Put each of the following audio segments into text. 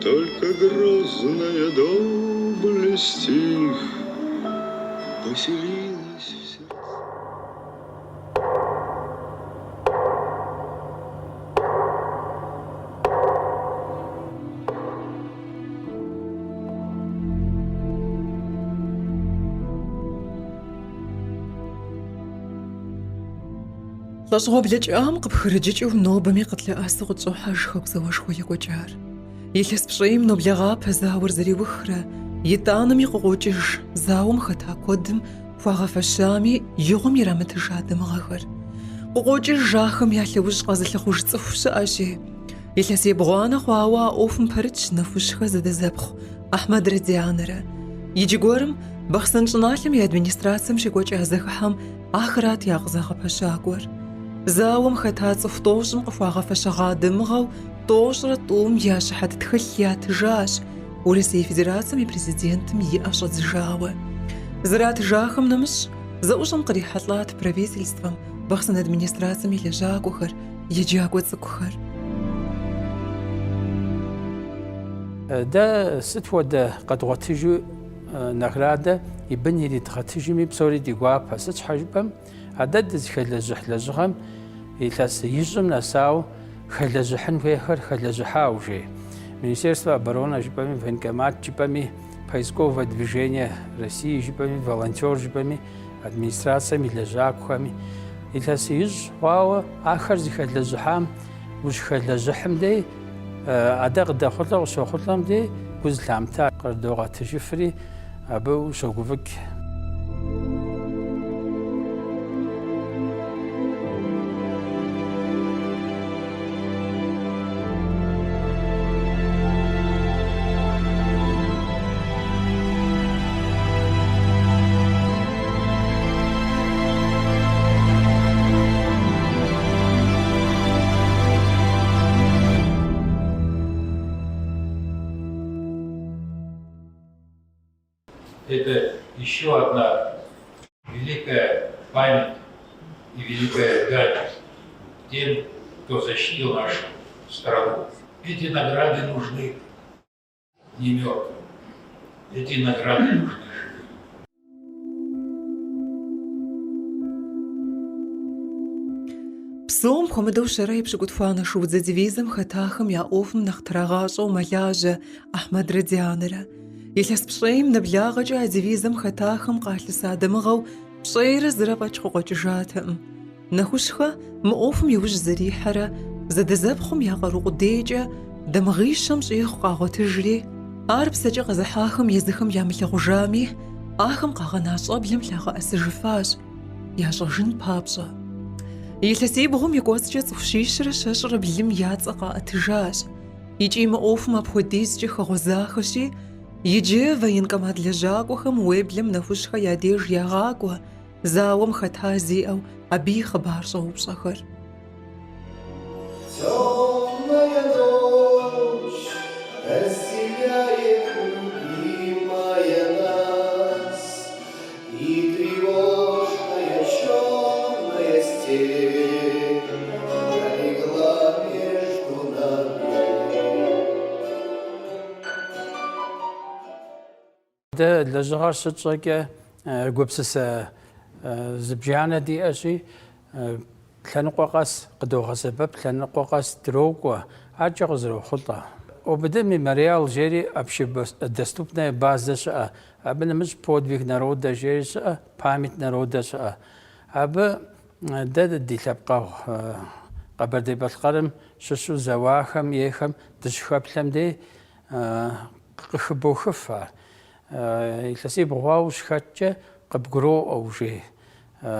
Только грозная доблесть их поселилась в сердце. Лӏэщӏыгъуэ блэкӏам къыпхырыджыкӏыу нобэми къытлъэӏэсу къытщӏохьэж Хэку зауэшхуэ екӏуэкӏар. Илъэс пщӏейм ноблэгъапэ зауэр зэриухрэ, итӏанэми къыкъуокӏыж зауэм хэта куэдым хуагъэфэщами игъуэм ирамытыжа дамыгъэхэр. Къыкъуокӏыж ахэм я лъэужь къэзылъыхъуж цӏыху щыӏэщи. Илъэс ебгъуанэ хъуауэ а ӏуэхум пэрытщ Нэхущхэ зэдэзэпхъу Ахьмэдрэ Дианэрэ. Иджы гуэрым Бахъсэн щӏыналъэм и администрацэм щекӏуэкӏа зэхыхьэм ахэрат я къызэгъэпэщакӏуэр. Зауэм хэта цӏыху тӏощӏым къыхуагъэфэщэгъа дамыгъэу тӏощӏрэ тӏум я щыхьэт тхылъ ятыжащ Урысей Федерацэм и Президентым и ӏэ щӏэдзыжауэ. Зратыжахэм нэмыщӏ, зэӏущӏэм кърихьэлӏат правительствэм, Бахъсэн администрацэм и лэжьакӏуэхэр, еджакӏуэ цӏыкӏухэр. Дэ сыт хуэдэ къэдгъуэтыжу наградэ и бын иридгъэтыжми псори ди гуапэ. Сыт щхьэ жыпӏэм, а дэ дызыхэлэжьыхь лэжьыгъэм илъэс ищӏым нэсауэ хэлэжьыхьын хуейхэр хэлэжьыхьа уже. Министерство обороны жыпӏэми, военкомат жыпӏэми, поисковое движение России жыпӏэми, волонтер жыпӏэми, администрацэм и лэжьакӏуэхэми. Илъэс ищӏ хъуауэ ахэр зыхэлэжьыхьам ущыхэлэжьыхьым дей, а дэ къыдэхъулӏэу къыщохъулӏэм дей гу зылъамыта къыдогъэтыжыфри, абы ущогуфӏыкӏ. Это еще одна великая память и великая дань тем, кто защитил нашу страну. Эти награды нужны не мертвым. Эти награды нужны живым. Псом хуэмыдэу щэрэ епщыкӏутхуанэ шуудзэ дивизэм хэтахэм я ӏуэхум нэхъ трагъащӏэу мэлажьэ Ахьмэдрэ Дианэрэ. Илъэс пщӏейм нэблагъэкӏэ а дивизэм хэтахэм къалъыса дамыгъэу пщӏейрэ зырэ фӏэкӏ къыкъуэкӏыжатэкъым. Нэхущхэ мы ӏуэхум иужь зэрихьэрэ зэдэзэпхъум я къару къудейкӏэ дамыгъищэм щӏигъу къагъуэтыжри, ар псэкӏэ къэзыхьахэм езыхэм ямылъагъужами, ахэм къагъэна щӏэблэм лъагъэӏэсыжыфащ, ящӏэжын папщӏэ. Илъэсибгъум и кӏуэцӏкӏэ цӏыху щищрэ щэщӏрэ блым я цӏэ къаӏэтыжащ. Икӏи мы ӏуэхум апхуэдизкӏэ хэгъуэзахэщи, иджы военкомат лэжьакӏуэхэм уеблэм Нэхущхэ я деж ягъакӏуэ зауэм хэта зиӏэу абы и хъыбар щӏэупщӏэхэр. Темная ночь разделяет любимая нас, И тревожная черная степь пролегла между нами. Дэ лэжьыгъэр щытщӏэкӏэ гупсысэ зыбжанэ диӏэщи, лъэныкъуэ къэс къыдогъэсэбэп, лъэныкъуэ къэс дрокӏуэ, аркӏэ къызэрохъулӏэ. ОБД мемориал жери общедоступная базэ щыӏэ, абы нэмыщӏ подвиг народа жери щыӏэ, память народа щыӏэ. Абы дэ ди лъэпкъэгъу Къэбэрдей-Балъкъэрым щыщу зэуахэм ейхэм дыщыхэплъэм дей Къыхыбохыф ар. Илъэсибгъу хъуауэ ущыхэткӏэ къыбгуроӏуэ уже.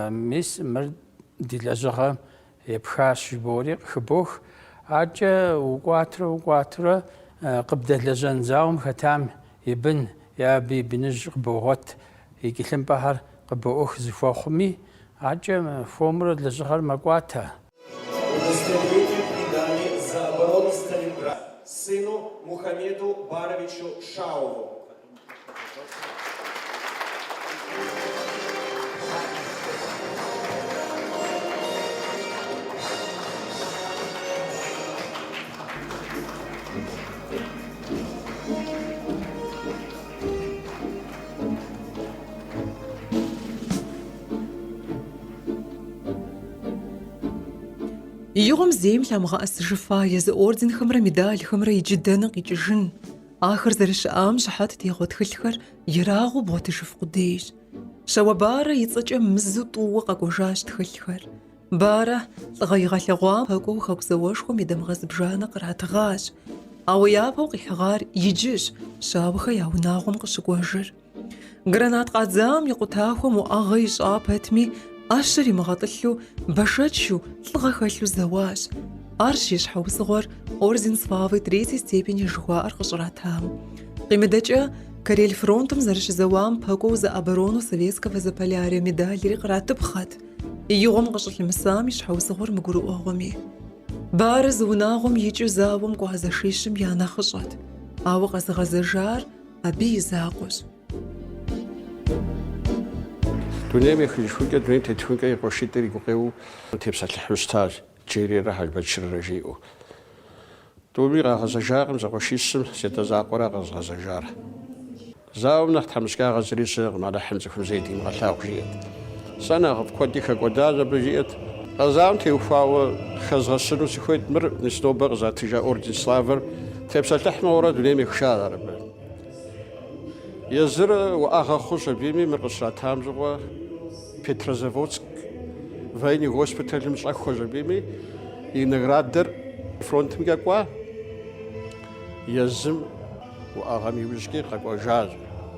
Мис мыр ди лэжьыгъэм епхащ жыбори къыхыбох. Аркӏэ укӏуатурэ укӏуатурэ къыбдэлэжьэн зауэм хэтам и бын е абы и быныжь къыбогъуэт, и кӏылъымпӏэхэр къыбоӏых зыхуэхъуми, аркӏэ хуэмурэ лэжьыгъэр мэкӏуатэ. Удостоверение медали за оборону Сталинграда сыну Мухамеду Баровичу Шаову. Игъуэм зейм лъамыгъэӏэсыжыфа езы орденхэмрэ медалхэмрэ иджы дэнэ къикӏыжын? Ахэр зэрыщыӏам щыхьэт техъуэ тхылъхэр ерагъыу бгъуэтыжыф къудейщ. Щауэ Барэ и цӏэкӏэ мызу тӏууэ къэкӏуэжащ тхылъхэр. Барэ лӏыгъэ игъэлъэгъуам пэкӏуэу Хэку зауэшхуэм и дамыгъэ зыбжанэ къратыгъащ. Ауэ япэу къихьыгъар иджыщ Щауэхэ я унагъуэм къыщыкӏуэжыр. Гранат къадзам и къутахуэм уӏэгъэ ищӏа пэтми, ӏэщэр имыгъэтӏылъу, бэшэчу, лӏыгъэ хэлъу зэуащ. Арщ и щхьэусыгъуэр Орден Славы третьей степени жыхуаӏэр къыщӏратам. Къимыдэкӏэ, Карел фронтым зэрыщызэуам пэкӏуэу За оборону Советского Заполярья медалри къратыпхъэт. Игъуэм къыщӏылъымысам и щхьэусыгъуэр мыгурыӏуэгъуэми. Барэ зы унагъуэм икӏыу зауэм кӏуа зэшищым я нэхъыщӏэт, ауэ къэзыгъэзэжар абы и закъуэщ. Дунейм ехыжыхункӏэ, дунейм тетыхункӏэ и къуэшитӏыр и гукъеуэу тепсэлъыхьу щытащ, Джэрийрэ Хьэжбэчыррэ жиӏэу. Тӏуми къагъэзэжакъым зэкъуэшищым, си адэ закъуэра къэзыгъэзэжар. Зауэм нэхъ тхьэмыщкӏагъэ зыри щыӏэкъым, Алыхьым цӏыхум зэи димыгъэлъагъу, жиӏэт. Сэ нэхъыфӏ куэди хэкӏуэдащ абы, жиӏэт. А зауэм теухуауэ хэзгъэщыну сыхуейт мыр, мис нобэ къызатыжа Орден Славэр тепсэлъыхь мыгъуэрэ дунейм ехыжащ ар абы. Езыр уӏэгъэ хъущ абыми, мыр къыщратам щыгъуэ Петрозаводск военный госпиталым щӏэхуэщ абыми, и наградэр фронтымкӏэ кӏуа, езым Уӏэгъэм иужькӏи къэкӏуэжащ.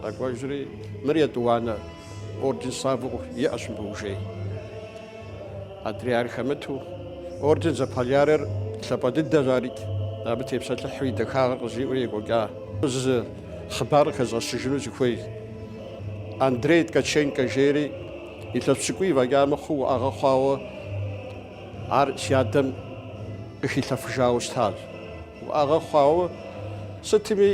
Къэкӏуэжри, мыр етӏуанэ орден Славы иӏэщ мыбы ужей. Адрей ар хэмыту. Орден Заполярьер лъапӏэ дыдэщ арикӏ. Абы тепсэлъыхьу и дахагъэр къызжиӏэурэ екӏуэкӏа. Зы хъыбар къыхэзгъэщыжыну сыхуей. Андрей Ткаченкэ жери, илъэс пщыкӏуий фӏэкӏа мыхъуу уӏэгъэ хъуауэ ар си адэм къыхилъэфыжауэ щытащ. Уӏэгъэ хъуауэ, сытми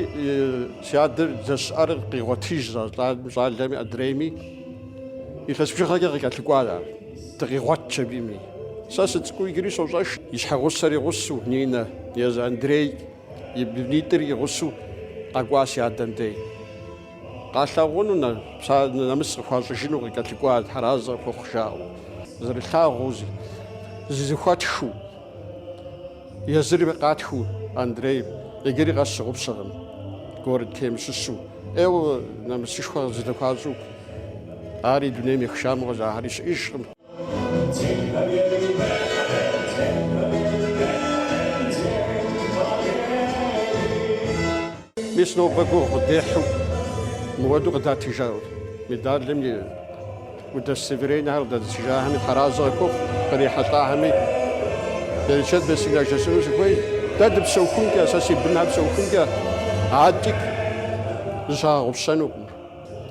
си адэр здэщыӏэр къигъуэтыжщ а щӏалэми адрейми. Илъэс бжыгъэкӏэ къыкӏэлъыкӏуащ ар, дыкъигъуэтщ абыми. Сэ сыцӏыкӏуу иджыри сощӏэж, и щхьэгъусэр и гъусэу, Нинэ, езы Андрей и бынитӏыр и гъусэу къэкӏуа си адэм дей. Къалъагъуну нэмыс къыхуащӏыжыну къыкӏэлъыкӏуа тхьэразэ къыхуэхъу жаӏэу, зэрылъагъуу, зызэхуэтхыу. Езыри къатхыу Андрей иджыри къэс сщыгъупщэкъым город Кем щыщу. ӏейуэ нэмысышхуэ зыдэхуащӏу ари дунейм ехыжа мыгъуэщ, ахэри щыӏэжкъым. Мис нобэ гугъу къыдехьу мыуэду къыдатыжа медалым и Удостоверениехэр къыдэзытыжахэми, тхьэразэ къыхухъу, кърихьэлӏахэми берычэт бесын яжесӏэну сыхуей. Дэ дыпсэухункӏэ, сэ си бынхэр псэухункӏэ, адэкӏи зыщагъэгъупщэнукъым.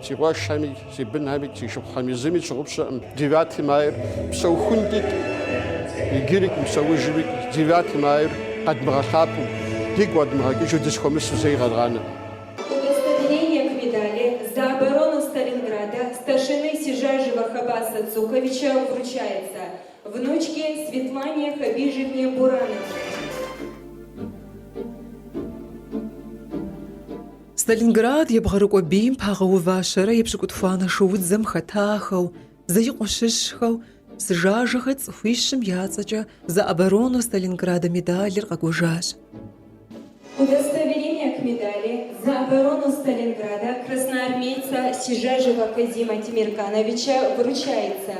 Си къуэшхэми, си бынхэми, си шыпхъухэми зыми тщыгъупщэкъым. Девятый майр псэухункӏи, иджыри мыпсэужми, девятый майр къэдмыгъэлъапӏэу, дигу къэдмыгъэкӏыжу дызэхуэмысу зэи къэдгъанэкъым. Удостоверение к медали «За оборону Сталинграда» старшины Сижажева Хабаса Цуковича вручается внучке Светлане Хабижевне Бурановой. Сталинград ебгъэрыкӏуэ бийм пагъэува щэрэ епщыкӏутхуанэ шуудзэм хэтахэу, Зеикъуэ щыщхэу, Сыжажэхэ цӏыхуищым я цӏэкӏэ За оборону Сталинграда медалыр къэкӏуэжащ. Удостоверение к медали «За оборону Сталинграда» красноармейца Сижажева Казима Тимиркановича вручается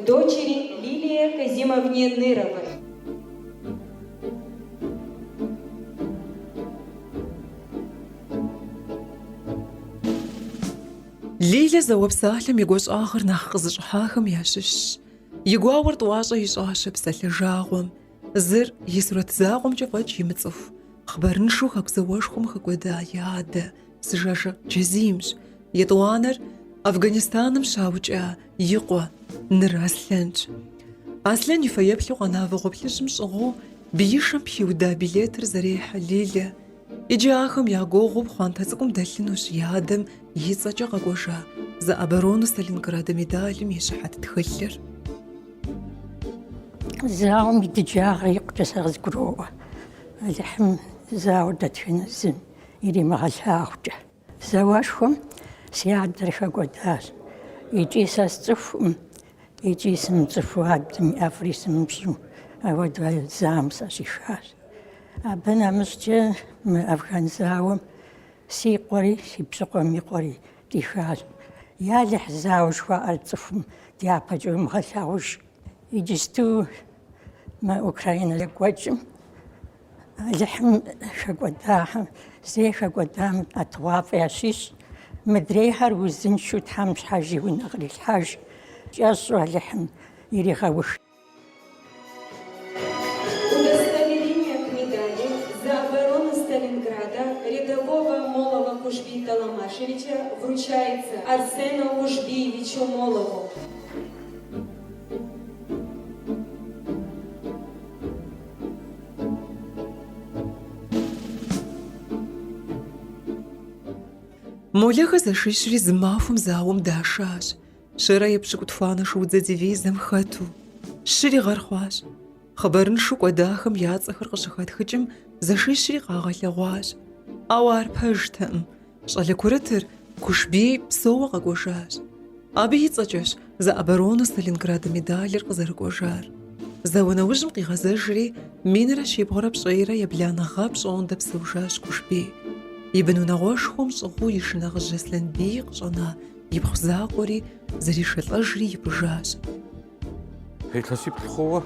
дочери Лилии Казимовне Ныровой. Лилэ зауэ псалъэм и гуащӏагъыр нэхъ къызыщӏыхьахэм ящыщщ. И гуауэр тӏуащӏэ ищӏащ а псалъэ жагъуэм. Зыр и сурэт закъуэмкӏэ фӏэкӏ имыцӏыху, хъыбарыншэу Хэку зауэшхуэм хэкӏуэда и адэ Сыжажэ Чэзимщ. Етӏуанэр Афганистаным щаукӏа и къуэ Ныр Аслъэнщ. Аслъэн и фэеплъу къэна вагъуэ плъыжьым щӏыгъуу биишэм пхиуда билетыр зэрехьэ Лилэ. Иджы ахэм я гугъуу пхъуантэ цӏыкӏум дэлъынущ и адэм и цӏэкӏэ къэкӏуэжа За оборону Сталинграда медалым и щыхьэт тхылъыр. Зауэм и дыджагъыр икъукӏэ сэ къызгуроӏуэ. Алыхьым зауэр дэтхэнэ зым иримыгъэлъагъукӏэ. Зауэшхуэм си адэр хэкӏуэдащ. Икӏи сэ сцӏыхукъым, икӏи сымыцӏыхуу адэм и ӏэфӏри сымыщӏэу. Ауэдэу зауэм сӏэщӏихащ. Абы нэмыщӏкӏэ мы Афган зауэм си къуэри, си пщыкъуэм и къуэри тӏихащ. Ялыхь, зауэ жыхуаӏэр цӏыхум дяпэкӏэ уимыгъэлъагъуж. Иджысту мы Украинэ екӏуэкӏым Алыхьым хэкӏуэдахэм, зей хэкӏуэдам ӏэтыгъуафӏэ ящищӏ, мыдрейхэр узыншэу Тхьэм щхьэж и унэ кърилъхьэж, кӏэщӏу Алыхьым иригъэух. Удостоверение к медали за оборону Сталинграда рядового Молова Кушбий Таламашевича вручается Арсену Кушбиевичу Молову. Молэхэ зэшищри зы махуэм зауэм дашащ, щэрэ епщыкӏутхуанэ шуудзэ дивизэм хэту. Щыри гъэр хъуащ. Хъыбарыншэу кӏуэдахэм я цӏэхэр къыщыхатхыкӏым зэшищри къагъэлъэгъуащ. Ауэ ар пэжтэкъым. Щӏалэ курытыр Кушбий псэууэ къэкӏуэжащ. Абы и цӏэкӏэщ За оборону Сталинграда медалыр къызэрыкӏуэжар. Зауэ нэужьым къигъэзэжри, минрэ щибгъурэ пщӏейрэ ебланэ гъэ пщӏондэ псэужащ Кушбий. И бынунагъуэшхуэм щӏыгъуу и шынэхъыжь Аслъэнбий къыщӏэна ипхъу закъуэри зэришэлӏэжри ипӏыжащ. Илъэсиплӏ хъууэ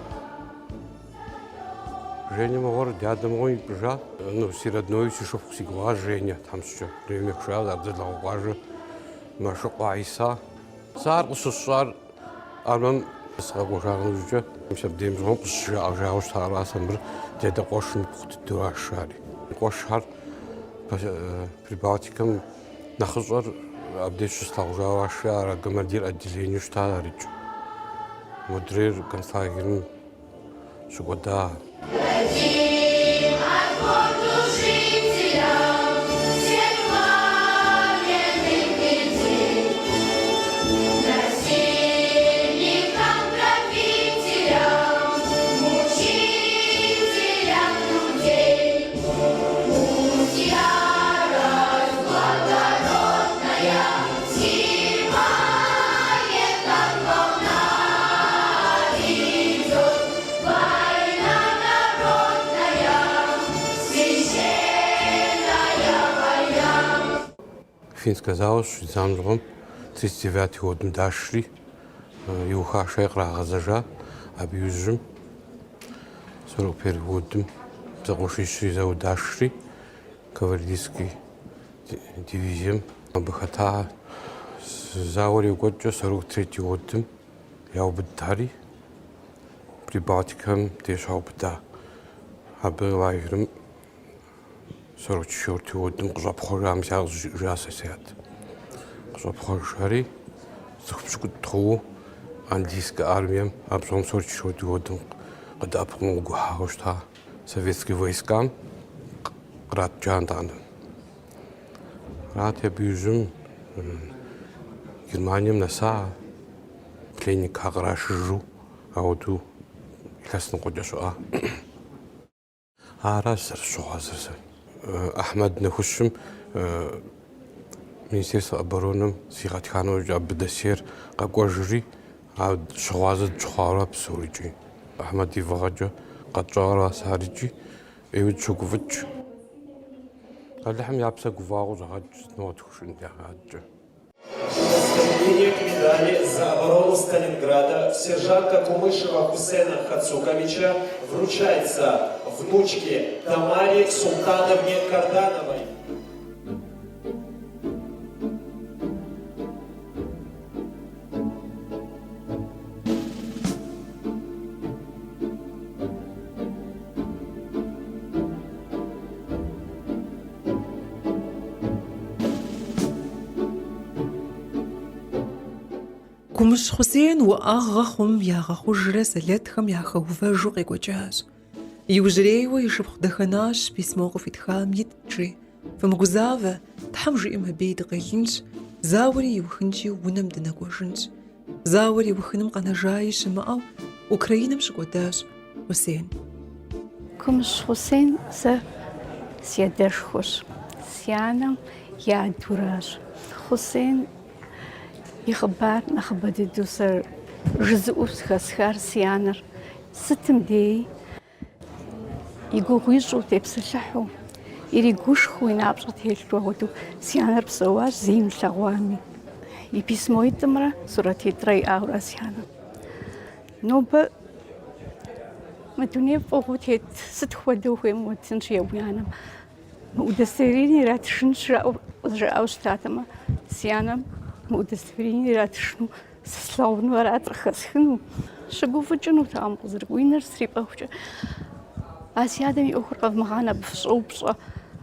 Женя мыгъуэр ди адэ мыгъуэм ипӏыжа. Ну, си родной си шыпхъу си гугъа Женя тхьэмыщкӏэ. Дунейм ехыжащ, ар Дзэлыкъуэкъуажэ Мэшыкъуэ Айса. Сэ ар къыщысщӏар армэм сыкъэкӏуэжа нэужькӏэ, мис абдейм щыгъуэм къыщызжаӏэжауэ щытара сэ мыр ди адэ къуэшым ипхъу дыдэу аращ жари. Къуэшхэр Прибалтикэм нэхъыщӏэр абдей щыслъагъужауэ аращ, ар командир отделениеу щыта арикӏ. Модрейр концлагерым щыкӏуэда. Дадим отпор душителям всех пламенных идей, Насильникам, грабителям, мучителям людей. Пусть ярость благородная снимает, как волна идет. Война народная, священная война. Финскэ зауэ щыщӏидзам щыгъуэм 39 годым дашри, иухашэри кърагъэзэжа. Абы иужьым 41 годым зэкъуэшищри зэуэ дашри, кавалерийский дивизием абы хэта. Зауэр екӏуэкӏкӏэ 43 годым яубыдхэри, Прибалтикэм деж щаубыда. Абы лагерым 44 годым къыщӏэпхъуэжа, мис ар къызжиӏэжа сэ си адэ. Къыщӏэпхъуэжхэри, цӏыху пщыкӏутӏ хъууэ английскэ армием абы щыгъуэм 44 годым къыдэӏэпыкъуну къыгухьауэ щыта советский войскам къратджа нтӏанэ. Арати, абы иужьым Германием нэса пленникхэр кърашыжу ауэдэу илъэс ныкъуэкӏэ щыӏа. Аращ зэрыщыгъуазэр сэ. Ахьмэд нэхущым Министерствэ оборонэм зигъэтха нэужькӏэ абы досьер къэкӏуэжри, ар щыгъуазэ дыщыхъуауэра псорикӏи. Ахьмэд и фӏыгъэкӏэ къэтщӏауэращ арикӏи, ӏейуэ дыщогуфӏыкӏ. Алыхьым я псэ гуфӏэгъуэ щӏэгъэкӏ сыт мыгъуэ тхужыӏэн адэкӏэ. Удостоверение к медали за оборону Сталинграда сержанта Кумышева Хусена Хацуковича вручается внучке Тамаре Султановне Кардановой. Кумыщ Хъусен уӏэгъэ хъум ягъэхъужрэ сэлэтхэм яхэувэжу къекӏуэкӏащ. Иужьрейуэ и шыпхъу Дахэнащ письмо къыхуитхам итт жи, Фымыгузавэ, Тхьэм жиӏэм абыи дыкъелынщ, зауэри иухынщи, унэм дынэкӏуэжынщ. Зауэр иухыным къэнэжаи щымыӏэу Украинэм щыкӏуэдащ Хъусен. Кумыщ Хъусен сэ си адэшхуэщ, си анэм и адуращ. Хъусен и хъыбар нэхъыбэ дыдэу сэ жызыӏэу зэхэсхар си анэр. Сытым деи и гугъу ищӏу, тепсэлъыхьу, иригушхуэу и напщӏэ телъу апхуэдэу си анэр псэуащ, зэи имылъэгъуами. И письмоитӏымрэ сурэтитӏрэ иӏауэра си анэм. Нобэ мы дунейм фӏыгъуэу тет сыт хуэдэу хуейм уэтынщ е уи анэм мы удостоверение иратыжынщ жаӏэу къызжаӏауэ щытатэмэ, си анэм мы удостоверение иратыжыну сэ слъагъуну арат къыхэсхыну. Щыгуфӏыкӏынутэкъым къызэрыкӏуэу, и нэр стрипӏэхукӏэ. А си адэм и ӏуэхур къэвмыгъанэ, абы фыщӏэупщӏэ.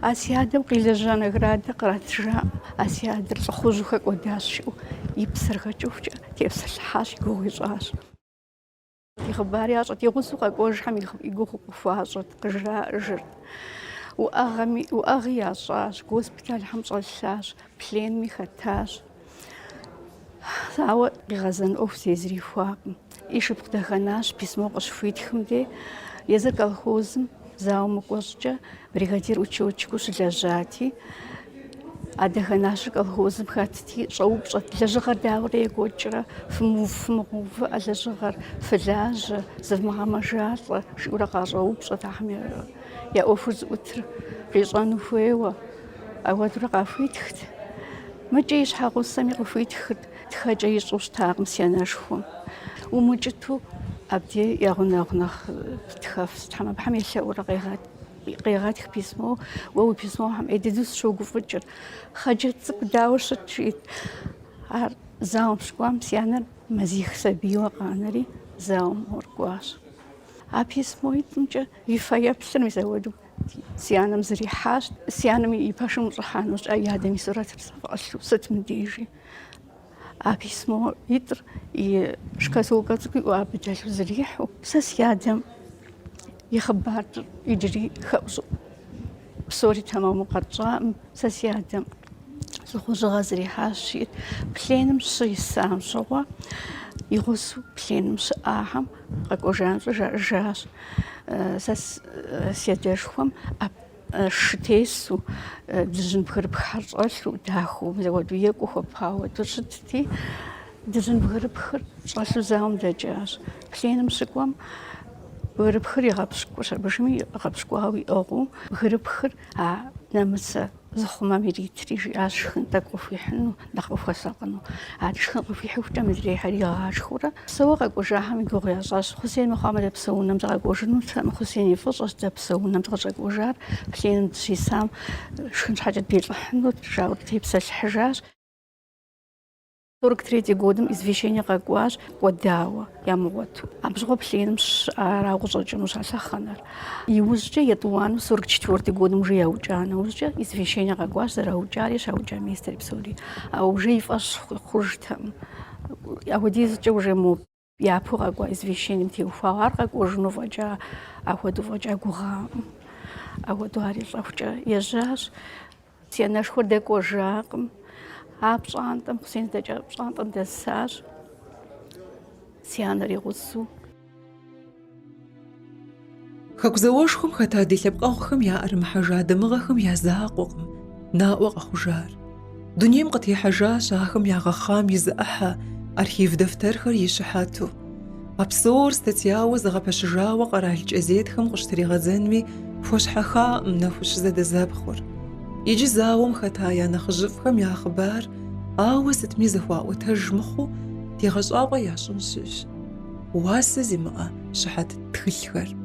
А си адэм къилэжьа наградэ къратыжаӏым, а си адэр лӏыхъужьу хэкӏуэдащ жиӏэу и псэр хэкӏыхукӏэ тепсэлъыхьащ, и гугъу ищӏащ. И хъыбар ящӏэрт, и гъусэу къэкӏуэжхэм и гугъу къыхуащӏырт, къыжраӏэжырт. Уӏэгъэми, уӏэгъи ящӏащ, госпиталхэм щӏэлъащ, пленми хэтащ. Ауэ къигъэзэн ӏуэху зэи зрихуакъым. И шыпхъу Дахэнащ письмо къыщыхуитхым де, езыр колхозым зауэм мыкӏуэ щӏыкӏэ бригадир учетчикыу щылэжьати, а Дахэнащыр колхозым хэтти, щӏэупщӏэт, лэжьыгъэр дауэрэ екӏуэкӏрэ, фымыгъэувыӏэ лэжьыгъэр, фылажьэ, зывмыгъэмэжалӏэ, жиӏэурэ къащӏэупщӏэт ахэм я ӏуэхур зыӏутыр къищӏэну хуейуэ. Апхуэдэурэ къахуитхт. Мыкӏэ и щхьэгъусэми къыхуитхырт, тхэкӏэ ищӏэу щытакъым си анэшхуэм. Умыкӏыту абдей я гъунэгъу нэхъ тхэф сытхэм абыхэм елъэӏурэ къегъэтх письмо, уэ уи письмохэм ӏей дыдэу сыщогуфӏыкӏыр. Хъаджэт цӏыкӏу дауэ щыт, жиӏэт. Ар зауэм щыкӏуам си анэр мазих сабийуэ къанэри зауэм мор кӏуащ. А письмоитӏымкӏэ и фэеплъыр мис апхуэдэу Си анэм зэрихьащ. Си анэм и пэшым ущӏыхьэнущ, и адэм и сурэтыр зэфӏэлъу сытым дежи. А письмоитӏыр и шкатулкэ цӏыкӏу иӏэу абы дэлъу зэрихьэу, сэ си адэм и хъыбар иджыри хэӏущӏыӏу псори тэмэму къэтщӏакъым. Сэ си адэм лӏыхъужьыгъэ зэрихьащ, жиӏэрт. Пленым щисам щыгъуэ и гъусэу пленым щыӏахэм къэкӏуэжа жаӏэжащ. Сэ си адэшхуэм шы тесу, дыжьын бгырыпххэр щӏэлъу, дахэу, мис апхуэдэу екӏуу хуэпауэ щытти, дыжьын бгырыпхыр щӏэлъу зауэм дэкӏащ. Пленым щыкӏуэм бгырыпхыр игъэпщкӏущ, абыжми гъэпщкӏуауэ иӏыгъыу, бгырыпхыр а нэмыцэ зыхъумэм иритри, жиӏащ шхын тӏэкӏу къыхуихьыну, нэхъ къыхуэсакъыну. Ар шхын къыхуихьыхукӏэ мыдрейхэр игъашхэурэ. Псэууэ къэкӏуэжахэм и гугъу ящӏащ. Хъусен мыхъуамэ дэ псэу унэм дыкъэкӏуэжынутэкъым. Хъусен и фӏыщӏэщ дэ псэу унэм дыкъыщӏэкӏуэжар. Пленым дыщисам шхын щхьэкӏэ дилӏыхьынут, жаӏэу тепсэлъыхьыжащ. 43 годым извещение къэкӏуащ, кӏуэдауэ, ямыгъуэту. Абы щыгъуэ пленым щыӏарауэ къыщӏэкӏынущ а лъэхъэнэр. Иужькӏэ етӏуанэу 44 годым уже яукӏа нэужькӏэ извещение къэкӏуащ, зэраукӏари, щаукӏа местэри псори. Ауэ уже и фӏэщ хъужтэкъым. Апхуэдизкӏэ уже мо Япэу къэкӏуа извещением теухуауэ ар къэкӏуэжыну фӏэкӏа, апхуэдэу фӏэкӏа гугъакъым. Апхуэдэу ари лӏэхукӏэ ежьащ. Си анэшхуэр дэкӏуэжакъым. А пщӏантӏэм, Хъусен здэкӏа пщӏантӏэм дэсащ. Си анэр и гъусэу. Хэку зауэшхуэм хэта ди лъэпкъэгъухэм яӏэрымыхьэжа дамыгъэхэм я закъуэкъым наӏуэ къэхъужар. Дунейм къытехьэжащ ахэм ягъэхъам и зы ӏыхьэ, архив дэфтэрхэр и щыхьэту. А псор статьяуэ зэгъэпэщыжауэ къэрал кӏэзетхэм къыщытригъэдзэнми хуэщхьэхакъым Нэхущ зэдэзэпхъур. Иджы зауэм хэта я нэхъыжьыфӏхэм я хъыбар ауэ сытми зэхуаӏуэтэж мыхъуу тегъэщӏапӏэ ящӏын щыщ. Уасэ зимыӏэ щыхьэт тхылъхэр.